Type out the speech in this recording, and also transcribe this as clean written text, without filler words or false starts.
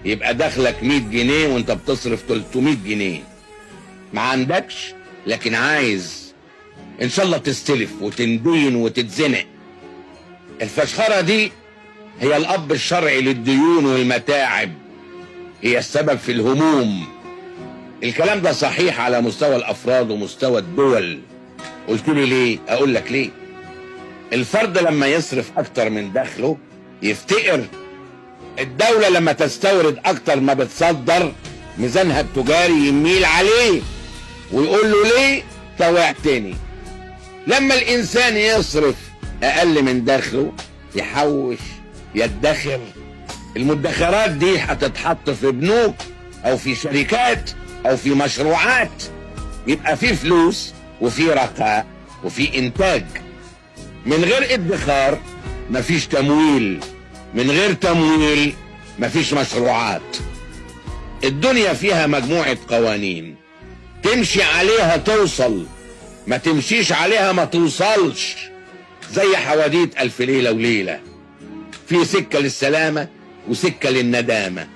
يبقى دخلك 100 جنيه وانت بتصرف 300 جنيه. ما عندكش لكن عايز، ان شاء الله تستلف وتندين وتتزنق. الفشخرة دي هي الأب الشرعي للديون والمتاعب، هي السبب في الهموم. الكلام ده صحيح على مستوى الأفراد ومستوى الدول. قلت لي ليه؟ أقول لك ليه. الفرد لما يصرف أكتر من دخله يفتقر. الدولة لما تستورد أكتر ما بتصدر ميزانها التجاري يميل عليه ويقول له ليه توعتني. لما الإنسان يصرف أقل من دخله يحوش يدخر، المدخرات دي هتتحط في بنوك أو في شركات أو في مشروعات، يبقى في فلوس وفي رخاء وفي إنتاج. من غير ادخار مفيش تمويل، من غير تمويل مفيش مشروعات. الدنيا فيها مجموعة قوانين تمشي عليها توصل، ما تمشيش عليها ما توصلش. زي حواديت ألف ليلة وليلة، في سكة للسلامة وسكة للندامة.